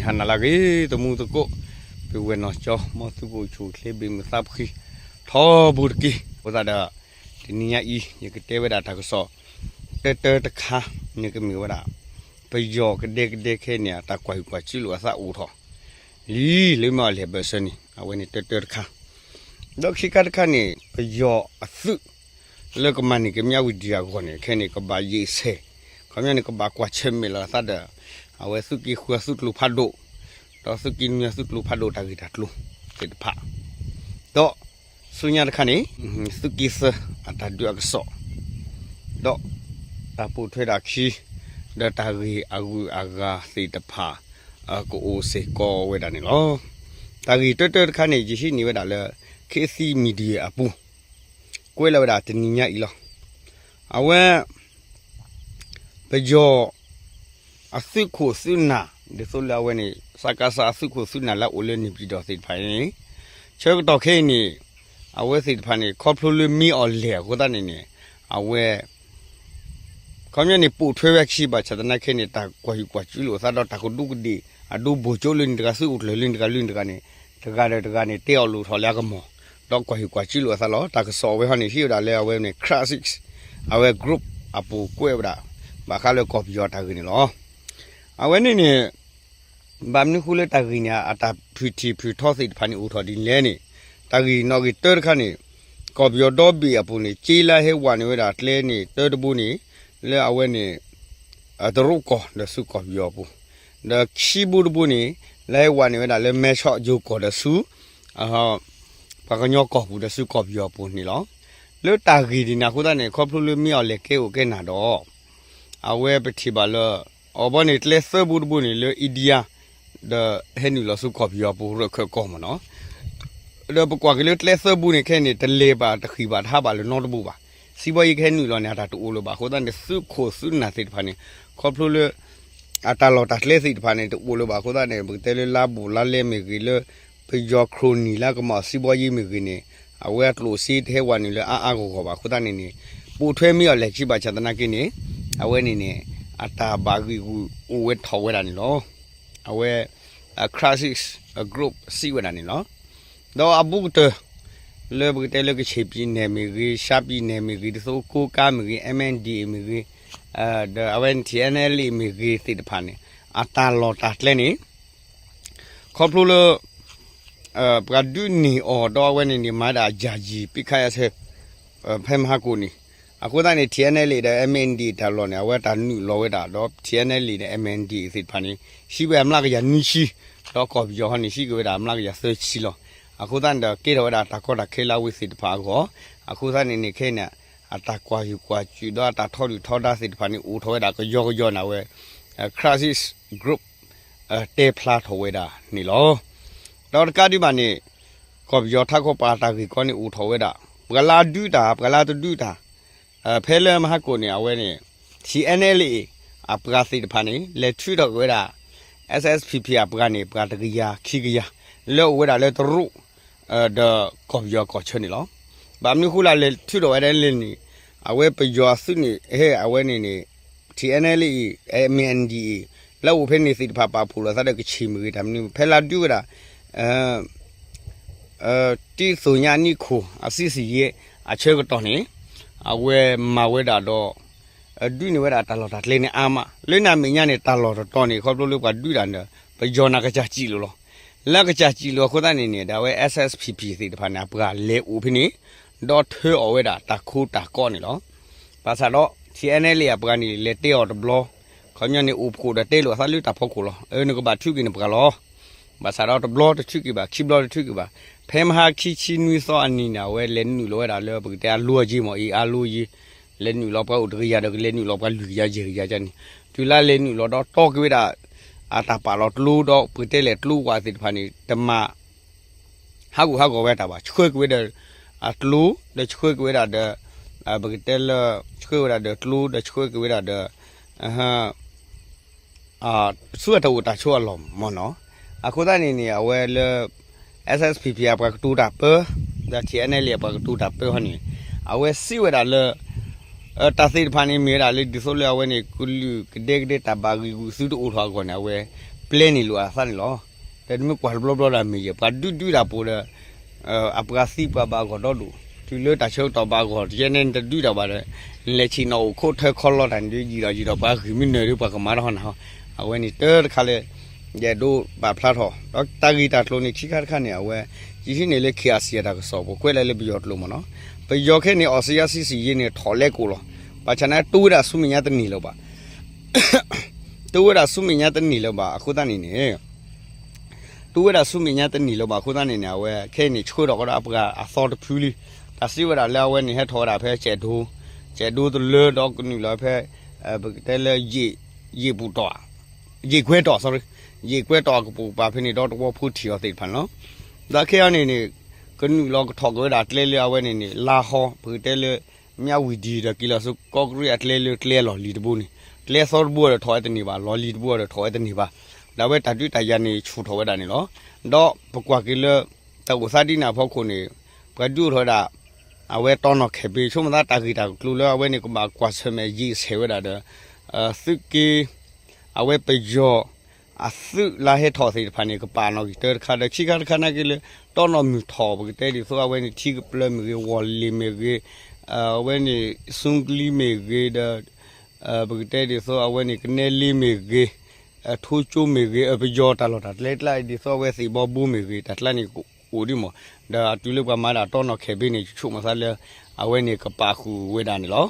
ဟါနၤလၢအဂ့ၤ သမူသကိး, ပုၢ်ဝဲၢ်နီၢ်ကၠီ မ်သုကအိၣ်ဆူၣ်အိၣ်ချ့ ဘၣ်မုာ်သးဖှံ ထီဘိတက့ၢ်. အဃိသတးဒီး တနံၤညါအံၤ ယကတဲဝဲဒၣ်တၢ်ကစီၣ် တၢတၢတခါ န့ၣ်ကမ့ၢ်ဝဲဒၣ် ပယီၤကဒဲကဒဲခဲအံၤန့ၣ် အတၢ်ကွၢ်ဟံၣ်ကွၢ်စုလိာ်အသးအိၣ်ထီၣ်လံ လၢမ့ၢ်အီၤလဲၣ်ဘၢၣ်စၢၤန့ၣ် အဝဲန့ၣ်တၢတၢတခါ, ဒီးခံခါတခါန့ၣ် ပယီၤအသုး လၢကမၤန့ၢ်ကမျၢၢ်ဝံၤဒံးအဂီၢ်န့ၣ် ခဲအံၤန့ၣ် ကဘၣ်ယံာ်ဆဲး, ခီပညီန့ၣ် ကဘၣ်ကွၢ်ဆၢၣ်မဲာ်လီၤအသးဒီး အဝဲသုးက့ဃုအသုးကျိၤဖးဒိၣ်, ဒီးသုးက့နွံအသုးကျိၤဖးဒိၣ်တၢ်ဂ့ၢ်တၢ်ကျိၤသ့ၣ်တဖၣ်, ဒီးဆူညါတခါန့ၣ် သုးက့သၢအတၢ်ဒုးအကစီၣ်, ဒီးတၢ်ပိာ်ထွဲတၢ်ခံ ဒီးတၢ်ဂ့ၢ်အဂုၤအဂၤသ့ၣ်တဖၣ် ကအိၣ်စ့ၢ်ကီးဝဲဒၣ်န့ၣ်လီၤ. တၢ်ဂ့ၢ်တၢတၢတခါန့ၣ် ယဟံးန့ၢ်ဝဲဒၣ်လၢ ခေတ်သစ်မီဒီယာ အပူၤ ကွဲးလီၤဝဲဒၣ်တနံၤညါအံၤလီၤ. အဝဲ ပယီၤ အသုးခိၣ်သုးနၢ် ဒ်သိးလၢအဝဲန့ၣ် စကစ အသုးခိၣ်သုးနၢ်လၢအအိၣ်လၢန့ၣ်ပၠံၤဒီးသ့ၣ်တဖၣ်န့ၣ် ဆၢကတီၢ်ခဲအံၤန့ၣ် အဝဲသ့ၣ်တဖၣ်န့ၣ် ခီဖျိလၢမ့ၢ်အီၤလဲၣ်အဃိသတးန့ၣ်န့ၣ် အဝဲ ခီပညီန့ၣ် ပိာ်ထွဲဝဲခံဘၣ်ဆၣ်သနာ်က့န့ၣ် တၢ်ကွၢ်ဟံၣ်ကွၢ်စုလိာ်အသးဒီးတၢ်ကဒူးကဒ့ၣ် အဒူဘိၣ်ကၠိလၢန့ၣ်တဂၤ သုးအိၣ်ကျၢၢ်လၢန့ၣ်တဂၤလၢန့ၣ်တဂၤန့ၣ် တဂၤဒီးတဂၤန့ၣ် တဲအီၤလိာ်ထီၣ်လၢအကမီၤ ဒီးကွၢ်ဟံၣ်ကွၢ်စုလိာ်အသးလီၤ. တၢ်ကစီၣ်အဝဲဟီန့ၣ် ဟံးဝဲဒၣ်လၢအဝဲန့ၣ် Classics အဝဲ group အပူၤကွဲးဝဲဒၣ် ဘၣ်ဃးလၢကီၢ်ပယီၤတၢ်ဂ့ၢ်န့ၣ်လီၤ. အဝဲန့ၣ်န့ၣ် ဘၣ်မနုၤဃိလၢတၢ်ဂ့ၢ်န့ၣ် အတၢ်ဖုၣ်ထံၣ်ဖုၣ်ထီသ့ၣ်တဖၣ်န့ၣ် အိၣ်ထီၣ်ဒ်လဲၣ်န့ၣ် တၢ်ဂ့ၢ်နီၣ်ဂံၢ်တၢတခါန့ၣ် ကီၢ်ပယီၤဒီဘ့ၣ်အပူၤန့ၣ် က့လၢဟဲဝးန့ၢ်ဝဲဒၣ်ကျဲန့ၣ် တၢတဘိန့ၣ် လၢအဝဲန့ၣ် တရူးကီၢ်ဒီးဆူကီၢ်ပယီၤအပူၤ, ဒီးခံဘိတဘိန့ၣ် လၢဟဲဝးန့ၢ်ဝဲဒၣ်လၢမဲဆီးယိၤကီၢ်ဒီးဆူ ပှၤကညီကီၢ်ပူၤဒီးဆူကီၢ်ပယီၤအပူၤန့ၣ်လီၤ. လၢတၢ်ဂ့ၢ်ဒ်န့ၣ်အဃိသတးန့ၣ် ခီဖျိလၢမ့ၢ်အီၤလဲၣ်ကဲအိၣ်ကဲနၢ်ဒီး အဝဲပထံၣ်ဘၣ်လၢ အဘီန့ၣ် ကျဲသၢဘိတဘိန့ၣ် လၢ India ဒီးဟဲနုာ်လီၤဆူကီၢ်ပယီၤအပူၤ ရၢၢ်ခၢၣ်ကီၢ်မ့ၢ်နီၤ, ဒီးပကွၢ်က့ၤလၢကျဲသၢဘိန့ၣ်ခဲအံၤန့ၣ် တလဲၤဘၣ်တဃံၣ်ဘၣ်တဟးဘၣ်လၢၤနီတဘိဘၣ်. စံးဘီယ့ကဟဲနုာ်လီၤန့ၣ် အတၢ်တအိၣ်လၢၤဘၣ်အဃိသတးန့ၣ် သုးခိၣ်သုးနၢ်သ့ၣ်တဖၣ်န့ၣ် ခီဖျိလၢ အတၢ်လီၢ်တၢ်ကျဲသ့ၣ်တဖၣ်န့ၣ် တအိၣ်လၢၤဘၣ်အဃိသတးန့ၣ် ပကတဲလၢလါဘူးလါလဲမ့ၢ်ဂ့ၤ လၢပယီၤခရိၣ်နံၣ်လၢကမၤစံးဘီယ့မ့ၢ်ဂ့ၤန့ၣ် အဝဲအကျိၣ်စ့တဟဲဝးနုာ်လၢအါအါဂီၢ်ဂီၢ်ဘၣ်အဃိသတးန့ၣ်န့ၣ် ပိာ်ထွဲမ့ၢ်အီၤလဲၣ်ခံဘၣ်ဆၣ်သနာ်က့န့ၣ် အဝဲန့ၣ်န့ၣ် အတၢ်ဘၣ်ဂံာ်ဂူာ်အိၣ်ဝဲထီၣ်ဝဲဒၣ်န့ၣ်လီၤ. အဝဲ Classics Group စံးဝဲဒၣ်န့ၣ်လီၤ. ဒီးအဘူးကတၢၢ် လၢပကတဲလၢကခ့ၣ်ပံၤနဲၣ်မ့ၢ်ဂ့ၤ ရှါပံၤနဲၣ်မ့ၢ်ဂ့ၤ ဒ်သိးကိးကါမ့ၢ်ဂ့ၤ M N D A မ့ၢ်ဂ့ၤ ဒီးအဝဲ T N L A မ့ၢ်ဂ့ၤသ့ၣ်တဖၣ်န့ၣ် အတၢ်လီၢ်တၢ်ကျဲန့ၣ် ခီဖျိလၢ ပှၤဒုးန့ၢ်အီၤဒီးအဝဲန့ၣ်န့ၣ် မၤဒၣ်အယၤယံၤ ပစ်ခတ်ရပ်စဲ ဖဲမဟါကိၣ်န့ၣ် အဃိသတးန့ၣ် T N L A ဒီး M N D A တၢ်လီၢ်န့ၣ် အဝဲတၢ်နုာ်လီၤဝဲဒၣ်ဒီး T N L A ဒီး M N D A သ့ၣ်တဖၣ်န့ၣ် ဟံးဝဲအမျးကယၤနွံဆံ ဒီးကီၢ်ပယီၤဟီန့ၣ် ဟံးက့ၤဝဲဒၣ်အမျးကယၤသၢဆံလီၤ. အဃိသတးန့ၣ်ဒီး ကဲထီၣ်ဝဲဒၣ်တၢ်ကီတၢ်ခဲလၢအဝဲသ့ၣ်တဖၣ်အဂီၢ် အဃိသတးန့ၣ်န့ၣ်ခဲအံၤန့ၣ် အတၢ်ကွၢ်ဟံၣ်ကွၢ်စုးဒီးအတၢ်ထီဒုၣ်ထီဒါသ့ၣ်တဖၣ်န့ၣ် အိၣ်ထီၣ်ဝဲဒၣ်ကယီကယီန့ၣ် အဝဲ Classics Group တဲဖျါထီၣ်ဝဲဒၣ်န့ၣ်လီၤ. ဒီးတကးဒံးဘၣ်န့ၣ် ကီၢ်ပယီၤထးခိၣ်ပှၤတၢ်ဂ့ၢ်ကီန့ၣ် အိၣ်ထီၣ်ဝဲဒၣ် ပှၤလၢအဒုးတၢ် ပှၤလၢအတဒုးတၢ် ဖဲလၢမဟါကိၣ်န့ၣ် အဝဲန့ၣ် T N L A အပှၤသ့ၣ်တဖၣ်န့ၣ် လဲၤထုးထီၣ်က့ၤဝဲဒၣ် S S P P အပှၤန့ၣ် ပှၤတကယၤခံကယၤ လၢအိၣ်ဝဲဒၣ်လၢတရူး ဒီးကီၢ်ပယီၤကီၢ်ဆၢန့ၣ်လီၤ. ဘၣ်မနုၤဃိလၢလဲၤထုးထီၣ်ဝဲဒၣ်လဲၣ်န့ၣ် အဝဲပယီၤအသုးန့ၣ် ဟဲအဝဲန့ၣ်န့ၣ် T N L A အံၤ M N D A လၢအိၣ်ဖဲန့ၣ်သ့ၣ်တဖၣ်ပာ်ဖှိၣ်လိာ်သးဒီးကခ့ၣ်မ့ၢ်ဂ့ၤ တၢ်မနုၤ ဖဲလၢဒုးဝဲဒၣ် တံၢ်သိၣ်ညါနံၣ်ခိၣ် အစံးစံးယဲၢ် အဆၢကတီၢ်န့ၣ် အဝဲမၤဝဲဒၣ်ဒီး ဒုးန့ၢ်ဝဲဒၣ်တၢ်လီၢ်တၢ်ကျဲန့ၣ်အါမး လၢန့ၣ်အမဲာ်ညါန့ၣ် တၢ်လီၢ်တတီၤန့ၣ် ခီဖျိလၢပှၤဒုးတၢ်န့ၣ် ပယီၤန့ၣ်ကစၢ်စံးလိာ်လီၤ. လၢကစၢ်စံးလိာ်အဃိသတးန့ၣ်န့ၣ် ဒီးအဝဲ S S P P သ့ၣ်တဖၣ်န့ၣ် အပှၤလဲၤအိၣ်ဖဲန့ၣ် ဒီးထၢအီၤဝဲဒၣ်တၢ်ခိတၢ်ကီန့ၣ်လီၤ. ဘၣ်ဆၣ်ဒီး T N L A အပှၤန့ၣ် လဲၤတဲအီၤတဘျီ ခီပညီန့ၣ် အိၣ်ဖှိၣ်ဒီးတဲလိာ်အသးလၢတၢ်ဖီခိၣ်လီၤ. အၢ နကဘၣ်ထုးက့ၤနပှၤလီၤ. ဘၣ်ဆၣ်ဒီးတဘျီတထုးက့ၤဘၣ် ခံဘျီတထုးက့ၤဘၣ်. ဖဲမဟါခံဆံနွံသီအနံၤန့ၣ် အဝဲလဲၤနုာ်လီၤဝဲဒၣ်လၢပကတဲအလီၢ်က့မ့ၢ်အံၤ အလီၢ်က့ လဲၤနုာ်လီၤပှၤအိၣ်တကယၤဒီးကလဲၤနုာ်လီၤပှၤလွံၢ်ကယၤယဲၢ်ကယၤန့ၣ် တုၤလၢလဲၤနုာ်လီၤဒီးတီက့ၤဝဲဒၣ် အတၢ်ပာ်လီၤကျိဒီးပကတဲလဲၣ်ကျိဝးသ့ၣ်တဖၣ်န့ၣ် တမၤ ဟးဂူာ်ဟးဂီၤဝဲတၢ်ဘၣ် ဆှၢက့ၤဝဲဒီး အကျိ ဒီးဆှၢက့ၤဝဲဒၣ်ဒီး ပကတဲလၢ ဆှၢဝဲဒၣ်ဒီးကျိ ဒီးဆှၢက့ၤဝဲဒၣ်ဒီး ဆူအတၢ်အိၣ်တၢ်ဆိးအလီၢ်မ့ၢ်နီၤ. အဃိသတးန့ၣ်န့ၣ် အဝဲလၢ S S P P အပှၤကတိၤတၢ်ပၢ ဒီး T N L A အပှၤကတိၤတၢ်ပၢဟီန့ၣ် အဝဲစံးဝဲဒၣ်လၢ တၢ်သ့ၣ်တဖၣ်န့ၣ် မ့ၢ်ဝဲဒၣ်လၢဒ်သိးလၢအဝဲန့ၣ် ကလုာ်ကဒဲကဒဲတၢ်ဘၣ်ဂံာ်ဂူာ်သုတအိၣ်ထီၣ်အဂီၢ်န့ၣ် အဝဲ ပျဲန့ၣ်လိာ်အသးန့ၣ်လီၤ. ဒီးတမ့ၢ်ကွၢ်တဘျီဘျီဒီးမ့ၢ်ယဲၢ် ပှၤဒုးဒုးတၢ်ပူၤဒီး အပှၤသံပှၤဘၣ်အဂီၢ်ဒီဒူၣ် တုၤလၢတၢ်ဆၢကတီၢ်ဘၣ်အဂီၢ် တယဲန့ၣ်တဒုးတၢ်ဘၣ်ဒီး နလဲၤဆံးနီၣ်အိၣ်ခိးထၢခီလီတၢ်န့ၣ်ဒီး ယံာ်ဒီးယံာ်ဒီးပှၤဂ့ၢ်မ့ၢ်နၢၤဒီးပှၤကမၤထီၣ်နၤဟီ အဝဲန့ၣ်တၢ်တခါလၢ ယအဲၣ်ဒိးပာ်ဖျါထီၣ် ဒီးတၢ်ဂ့ၢ်တၢ်ကျိၤန့ၣ် ခံခါတခါန့ၣ် အဝဲ ယဟံးန့ၢ်လၢ ခ့ၣ်အါစံၣ်အတၢ်ကစီၣ် ပကွဲးလၢလၢပယီၤကျိာ်မ့ၢ်နီၤ ပယီၤခဲအံၤန့ၣ် အီစံယါစံစံယ့န့ၣ် ထီၣ်လဲကိာ်လီၤ. ဘၣ်ဆၣ်န့ၣ် တိဝဲဒၣ်ဆူမဲာ်ညါတန့ၢ်လၢၤဘၣ် တိဝဲဒၣ်ဆူမဲာ်ညါတန့ၢ်လၢၤဘၣ်အဃိသတးန့ၣ်န့ၣ် တိဝဲဒၣ်ဆူမဲာ်ညါတန့ၢ်လၢၤဘၣ်အဃိသတးန့ၣ်န့ၣ် အဝဲခဲအံၤန့ၣ် ဆှၢထီၣ်ကဒီးအပှၤအသီတဖုလံ. တၢ်စံးဝဲဒၣ်လၢအဝဲန့ၣ် ဟဲထီၣ်ဝဲဒၣ်ဖဲ ကဲးဒိ ကဲးဒိတလၢဒီးကနုာ်လီၤဖဲ ပကတဲလၢ ယ့ၣ်ပူၤတီၢ် ယ့ၣ်ကွဲတီၢ် sorry ယ့ၣ်ကွဲတီၢ်အကပိာ်ကပၤဖဲန့ၣ်ဒီးတဝီဖိထံၣ်အီၤသ့ၣ်တဖၣ်န့ၣ်လီၤ. ဒီးခဲအံၤန့ၣ်န့ၣ် ကနုာ်လီၤကထီၣ်က့ၤဝဲဒၣ်ကျဲလၢအဝဲန့ၣ်န့ၣ် လါဟီ ပကတဲလၢ မၠၣ်ဝံၤဒံဒီးက့ၤလီၤဆူကီၢ်ကရ့ၣ်အကျဲလၢကျဲလီၢ်လံၤတဘိန့ၣ် ကျဲသီတဘိဒီးထီၣ်ဝဲတန့ၢ်ဘၣ် လီၢ်လံၤတဘိဒီးထီၣ်ဝဲတန့ၢ်ဘၣ် ဒီးအဝဲတၢ်ဒုးတၢ်ယၤန့ၣ်ဆူၣ်ထီၣ်ဝဲဒၣ်န့ၣ်လီၤ. ဒီးပကွၢ်က့ၤလၢ တၢ်အိၣ်သးဒ်န့ၣ်အဖီခိၣ်န့ၣ် ပှၤဒုးအိၣ်ထီၣ်ဝဲဒၣ် အဝဲတီနီၢ်ခဲးဘ့ ဆိကမိၣ်သးတၢ်ဂ့ၢ်တၢ်ကျိၤလၢအဝဲန့ၣ် ကဘၣ်ကွၢ်ဆၢၣ်မဲာ်ယံာ်ဆဲးဝဲဒၣ်ဒီး သုးက့ အဝဲပယီၤ အသုးလၢဟဲထီၣ်သ့ၣ်တဖၣ်န့ၣ် ကပာ်နီၣ်ဂံၢ်တၢတခါဒီး ခံခါတခါနာ်က့လၢ တီနီၢ်မုၢ်ထီၣ် ပကတဲဒ်သိးအဝဲန့ၣ် ထံကပျၢၤမ့ၢ်ဂ့ၤ ဝီၢ်လ့ၣ်မ့ၢ်ဂ့ၤ အဝဲန့ၣ် ဆူကလံမ့ၢ်ဂ့ၤဒီး ပကတဲဒ်သိးအဝဲန့ၣ် ကနဲလ့မ့ၢ်ဂ့ၤ ထိကၠိမ့ၢ်ဂ့ၤ ပယီၤတၢ်လီၢ်တၢ်ကျဲကျါ ဒ်သိးအဝဲသ့ၣ်ဘီဘိမ့ၢ်ဂ့ၤ တၢ်ကျါန့ၣ်ကအိၣ်ဒ်မး ဒီးအတုၤလၢပှၤမၤဒၣ်တီနီၢ်ခဲးဘ့န့ၣ် ယဆိကမိၣ်သးလၢ အဝဲန့ၣ်ကပာ်ဃုာ်ဝဲဒၣ်န့ၣ်လီၤ.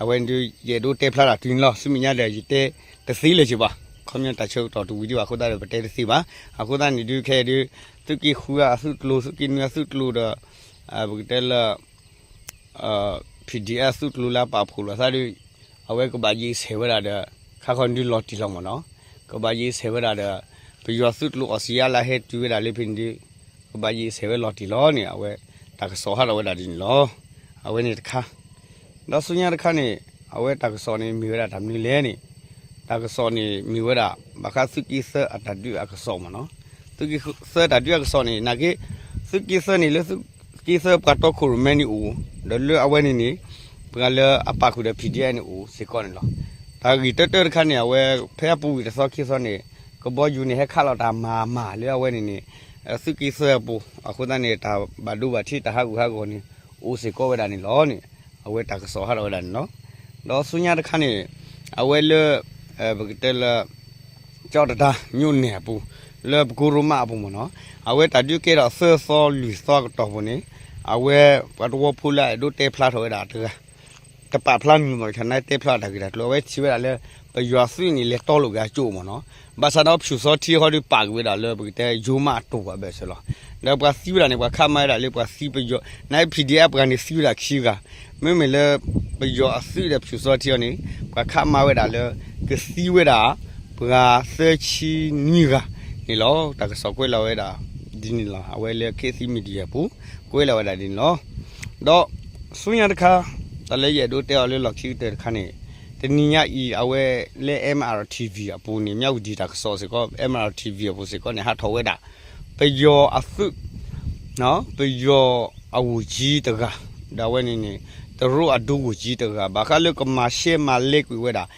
အဝဲန့ၣ်ဒုး ယအဲၣ်ဒိးတဲဖျါတၢ်တုၤန့ၣ်လီၤ. ဆူမဲာ်ညါဒီး ယတဲတသ့လၢၤက့ၤဘၣ် ခီပညီတၢ်ဆၢကတီၢ်တဝံၤဒံးဘၣ်အဃိသတးဒီး ပတဲတသ့ဘၣ်. အဃိသတးန့ၣ်ဒုး ခဲအံၤဒုး သုးက့ဃုအသုးကျိၤ သုးက့နွံအသုးကျိၤဒီး ပကတဲလၢ PDF သုးကျိၤလၢအပာ်ဖှိၣ်လိာ်သးဒီး အဝဲကဘၣ်ယံာ်ဆဲးဝဲဒၣ်ဒီး ခါခီဒုးလီၤတံၢ်လီၤမ့ၢ်နီၤ ကဘၣ်ယံာ်ဆဲးဝဲဒၣ်ဒီး ပယီၤသုးကျိၤအီစံယါလၢဟဲတုၤဝဲဒၣ်လၢဖဲန့ၣ်ဒုး ကဘၣ်ယံာ်ဆဲးဝဲလီၤတံၢ်လီၤန့ၣ် အဝဲတၢ်ကစီၣ်ဟးထီၣ်ဝဲဒၣ်ဒ်န့ၣ်လီၤ. အဝဲန့ၣ်တခါ ဒီးဆူညါတခါန့ၣ် အဝဲတၢ်ကစီၣ်န့ၣ်မ့ၢ်ဝဲဒၣ်တၢ်မနုၤလဲၣ်န့ၣ် တၢ်ကစီၣ်န့ၣ်မ့ၢ်ဝဲဒၣ် ဘၣ်ဃးသုးက့သၢအတၢ်ဒုးအကစီၣ်မ့ၢ်နီၤ သုးက့သၢတၢ်ဒုးအကစီၣ်န့ၣ် နာ်က့ သုးက့သၢန့ၣ် လၢသုးက့သၢပှၤတီခိၣ်ရိၣ်မဲန့ၣ်အိၣ် ဒီးလၢအဝဲန့ၣ်န့ၣ် ပှၤလၢအပာ်ဃုာ်ဒီး PDF န့ၣ်အိၣ်စ့ၢ်ကီးန့ၣ်လီၤ. တၢ်ဂ့ၢ်တၢတၢတခါန့ၣ် အဝဲဖဲအပူၤကွံာ်တသီခံသီန့ၣ် ကဘီယူၤန့ၣ် ဟဲခးလီၤတၢ်မၤမၤလၢအဝဲန့ၣ်န့ၣ် သုးက့သၢအပူၤ အဃိသတးန့ၣ် တၢ်ဘၣ်ဒိဘၣ်ထံးတၢ်ဟးဂူာ်ဟးဂီၤန့ၣ် အိၣ်စ့ၢ်ကီးဝဲဒၣ်န့ၣ်လီၤန့ၣ် အဝဲတၢ်ကစီၣ်ဟးထီၣ်ဝဲဒၣ်န့ၣ်လီၤ. ဒီးဆူညါတခါန့ၣ် အဝဲလၢ ပကတဲလၢ ကၠီတဒါ မြို့နယ် အပူၤ လၢပကိရိမးအပူၤမ့ၢ်နီၤ အဝဲတၢ်ဒုးကဲထီၣ်သၢသီလွံၢ်သီအကတီၢ်ပူၤန့ၣ် အဝဲပှၤတဝီဖိလၢအအဲၣ်ဒိးတဲဖျါထီၣ်ဝဲဒၣ်တဂၤ တပာ်ဖျါမံၤမ့ၢ် တၢ်န့ၣ်တဲဖျါတၢ်ဂ့ၢ်တၢ်ကျိၤ အဝဲထံၣ်ဝဲဒၣ်လၢ ပယီၤသုးန့ၣ် လဲၤတီလိာ်က့ၤအကၠိမ့ၢ်နီၤ ဘၣ်ဆၣ်ဒီးဖၠူၣ်စီထံဟီဒုးပာ်က့ၤဝဲဒၣ်လၢပကတဲယိၤမးအတိၢ်ပှၤဘၣ်စၢၤလီၤ. ဒီးပှၤသံဝဲဒၣ်န့ၣ် ပှၤခးမၤဝဲဒၣ်လၢပှၤသံပယီၤ န PDF ပှၤန့ၣ်သံဝဲဒၣ်ခံဂၤ မ့မ့ၢ်လၢ ပယီၤအသုးဒီးဖၠူၣ်စီထံအီၤန့ၣ် ပှၤခးမၤဝဲဒၣ်လၢ ကသံဝဲဒၣ် ပှၤသၢဆံနွံဂၤန့ၣ်လီၤ. တၢ်ကစီၣ်ကွဲးလီၤဝဲဒၣ် ဒ်န့ၣ်လီၤ. အဝဲလၢ ခေတ်သစ် Media အပူၤ ကွဲးလီၤဝဲဒၣ်ဒ်န့ၣ်လီၤ. ဒီးဆူညါတခါ တၢ်လၢယအဲၣ်ဒိးတဲအီၤလၢလီၢ်ခံကတၢၢ်တခါန့ၣ် တနံၤညါအံၤ အဝဲလၢ MRTV အပူၤန့ၣ် မၠၣ်ဝတံၣ်တၢ်ကစီၣ်စ့ၢ်ကီး MRTV အပူၤစ့ၢ်ကီးန့ၣ် ဟးထီၣ်ဝဲဒၣ် ပယီၤအသုး ပယီၤအဂိၢ်ကၠံတဂၤ ဒီးအဝဲန့ၣ်န့ၣ် တရူးအဒူဂိၢ်ကၠံတဂၤ ဘၣ်ဃးလၢကမၤရှဲမၤလဲကွံာ်ဝဲဒၣ်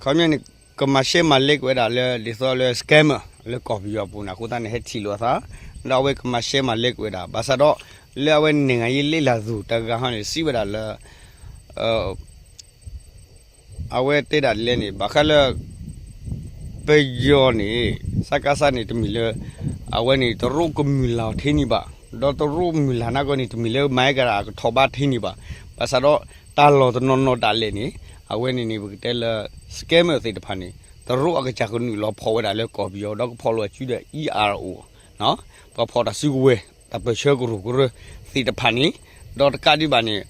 ခီပညီန့ၣ် ကမၤရှဲမၤလဲကွံာ်ဝဲဒၣ်လၢ ဒ်သိးလၢ scammer လၢကီၢ်ပယီၤအပူၤန့ၣ် အဃိသတးန့ၣ် ဟဲထံၣ်လိာ်အသး ဒီးအဝဲကမၤရှဲမၤလဲကွံာ်ဝဲဒၣ် ဘၣ်ဆၣ်ဒီး လၢအဝဲ နိုင်ငံရေးလေ့လာသူ တဂၤဟီန့ၣ် စံးဝဲဒၣ်လၢ အဝဲတဲဒၣ်ဒ်လဲၣ်န့ၣ် ဘၣ်ဃးလၢ ပယီၤန့ၣ် စကစ န့ၣ် တမ့ၢ်လၢ အဝဲန့ၣ် တရူးကမုၢ်လၢ်အီၤထဲန့ၣ်ဘၣ်, ဒီးတရူးမုၢ်လၢ်နာ်က့န့ၣ် တမ့ၢ်လၢမၤကဒါကထီၣ်ဘးထဲန့ၣ်ဘၣ်. ဘၣ်ဆၣ်ဒီး တၢ်လီၢ်တနီၤနီၤဒၣ်လဲာ်န့ၣ် အဝဲန့ၣ်န့ၣ် ပကတဲလၢ scammer သ့ၣ်တဖၣ်န့ၣ် တရူးအကစၢ်ကနုာ်လီၤဖီၣ်ဝဲဒၣ်လၢကီၢ်ပယီၤ ဒီးကဖီၣ်လိာ်အစုဒီး ERO ပှၤဖီၣ်တၢ်စုကဝဲၤ တၢ်ပၢၢ်ဆၢကရူၢ်ကရၢသ့ၣ်တဖၣ်န့ၣ်, ဒီးတကးဒံးဘၣ်န့ၣ်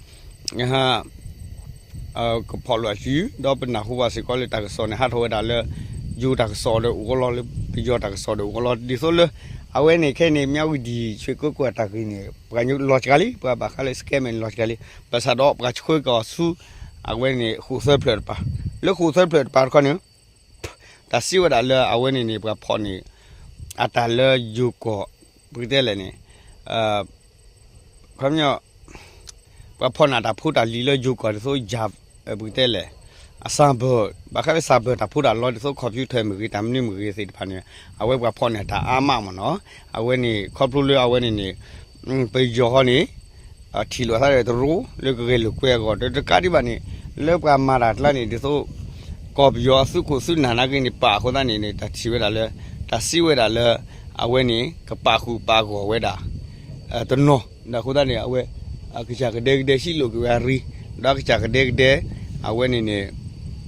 ကဖီၣ်လိာ်အစု, ဒီးပနၢ်ဟူဘၣ်စ့ၢ်ကီးလၢတၢ်ကစီၣ်န့ၣ် ဟးထီၣ်ဝဲဒၣ်လၢ ယိၤတၢ်ကစီၣ်ဒီးအိၣ်ကလီလၢ ပယီၤတၢ်ကစီၣ်ဒီးအိၣ်ကလီ ဒ်သိးလၢ အဝဲန့ၣ်ခဲအံၤန့ၣ် မြဝတီ ရွှေကုက္ကို အတၢ်ဂ့ၢ်န့ၣ် ပှၤလီၤစှၤလံ, ပှၤဘၣ်ဃးလၢ scammer န့ၣ် လီၤစှၤလံ, ဘၣ်ဆၣ်ဒီးပှၤဆှၢက့ၤအီၤဆူ အဝဲန့ၣ် ဃိာ်သၢဖျၢၣ်တပၤ, လၢဃိာ်သၢဖျၢၣ်တပၤတခီန့ၣ် တၢ်စံးဝဲဒၣ်လၢအဝဲန့ၣ်န့ၣ် ပှၤဖီၣ်န့ၣ် အတၢ်လၢယိၤကီၢ် ပကတဲလဲၣ်န့ၣ် ခီပညီ ပှၤဖီၣ်န့ၢ်တၢ်ဖိတၢ်လံၤလၢယိၤကီၢ်ဒ်သိး ပကတဲလဲၣ် cyber ဘၣ်ဃးလၢ cyber တၢ်ဖိတၢ်လီၤ ဒ်သိး computer မ့ၢ်ဂ့ၤ တၢ်မနုၤမ့ၢ်ဂ့ၤသ့ၣ်တဖၣ်န့ၣ် အဝဲပှၤဖီၣ်န့ၢ်တၢ်အါမးမ့ၢ်နီၤ. အဝဲန့ၣ် ခီဖျိလၢအဝဲန့ၣ်န့ၣ် ပယီၤဃီန့ၣ် ထံၣ်လိာ်သးဒီးတရူး လၢကဂဲၤလိာ်ကွဲအဂီၢ် ဒီးတကးဒံးဘၣ်န့ၣ် လၢပှၤမၤတၢ်ကျါန့ၣ် ဒ်သိး ကီၢ်ပယီၤအသုးခိၣ်သုးနၢ်နာ်က့န့ၣ် ပာ်အဃိသတးန့ၣ်န့ၣ် တၢ်ထံၣ်ဝဲဒၣ်လၢ တၢ်စံးဝဲဒၣ်လၢ အဝဲန့ၣ် ကပာ်ဃုာ်ပာ်ဂီၢ်ဝဲဒၣ် တနီၤ ဒီးအဃိသတးန့ၣ် အဝဲ အကစၢ်ကဒဲကဒဲဟံးလိာ်က့ၤဝဲအရ့ ဒီးအကစၢ်ကဒဲကဒဲ အဝဲန့ၣ်န့ၣ်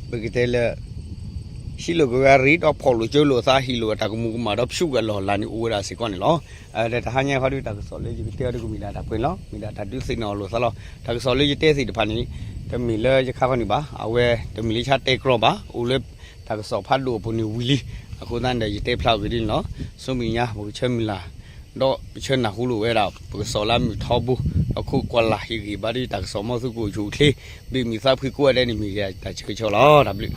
ပကတဲလၢ ဟံးလိာ်က့ၤဝဲအရ့ ဒီးဖီၣ်လိာ်ကၢလိာ်အသး ဟ့ၣ်လိာ်အတၢ်ကမူၤကမၣ် ဒီးဖၠူးကွံာ်အလီၢ်အလၤန့ၣ် အိၣ်ဝဲဒၣ်စ့ၢ်ကီးန့ၣ်လီၤ. ဒီးတဟါညါခီဒုး တၢ်ကစီၣ်လၢယကတဲအီၤဒုး ကမ့ၢ်ဒၣ်တၢ်ပှဲၤလီၤ. မ့ၢ်ဒၣ်တၢ်ဒုးသ့ၣ်နီၣ်လိာ်သးလီၤ. တၢ်ကစီၣ်လၢယတဲသ့ၣ်တဖၣ်န့ၣ် တမ့ၢ်လၢယခါခီန့ၣ်ဘၣ်. အဝဲတမ့ၢ်လၢယဟးတဲကြီဘၣ်. အိၣ်လၢတၢ်ကစီၣ်ဖးဒိၣ်အပူၤန့ၣ်ဝံၤလံ. အဃိသတးန့ၣ်ဒီး ယတဲဖျါအဂ့ၢ်ဒ်န့ၣ်လီၤ. ဆူမဲာ်ညါ ပကဆၢမုၢ်လၢ် ဒီးပဆၢနၢ်ဟူလိာ်ဝဲဒၣ် ပကစီၣ်လၢအမုာ်ထီဘိ ဒီးခိးကွၢ်လၢ်ဟ့ၣ်ဂံၢ်ဘါဒ်တၢ်ကစီၣ်မီၤသုးခိၣ်အိၣ်ဆူၣ်အိၣ်ချ့ ဘ့ၣ်မုာ်သးဖှံကိးဂၤဒဲးန့ၣ် မ့ၢ်ယတၢ်ဆၢဂ့ၤဆၢဝါလီၤ. တၢ်ဘျုး